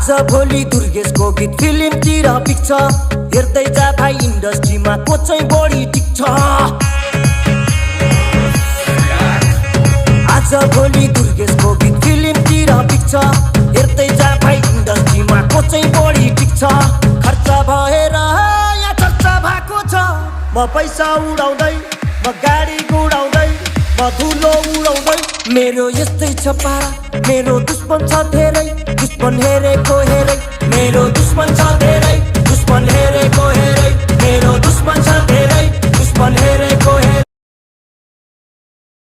आज भोलि दुर्गेशको गीत फिल्मतिर पिक्छ हेर्दै जा भाइ इन्डस्ट्रीमा को चाहिँ बढी टिक्छ आज भोलि दुर्गेशको गीत फिल्मतिर पिक्छ हेर्दै जा भाइ इन्डस्ट्रीमा को चाहिँ बढी टिक्छ खर्च भएर यहाँ चर्चा भएको छ म पैसा उडाउँदै म गाडी गुडाउँदै म धुलो उडाउँदै मेरो यस्तै छ पारा मेरो दुश्मन छ धेरै दुश्मन हेरेको हेरै मेरो दुश्मन छ धेरै दुश्मन हेरेको हेरै मेरो दुश्मन छ धेरै दुश्मन हेरेको हेरै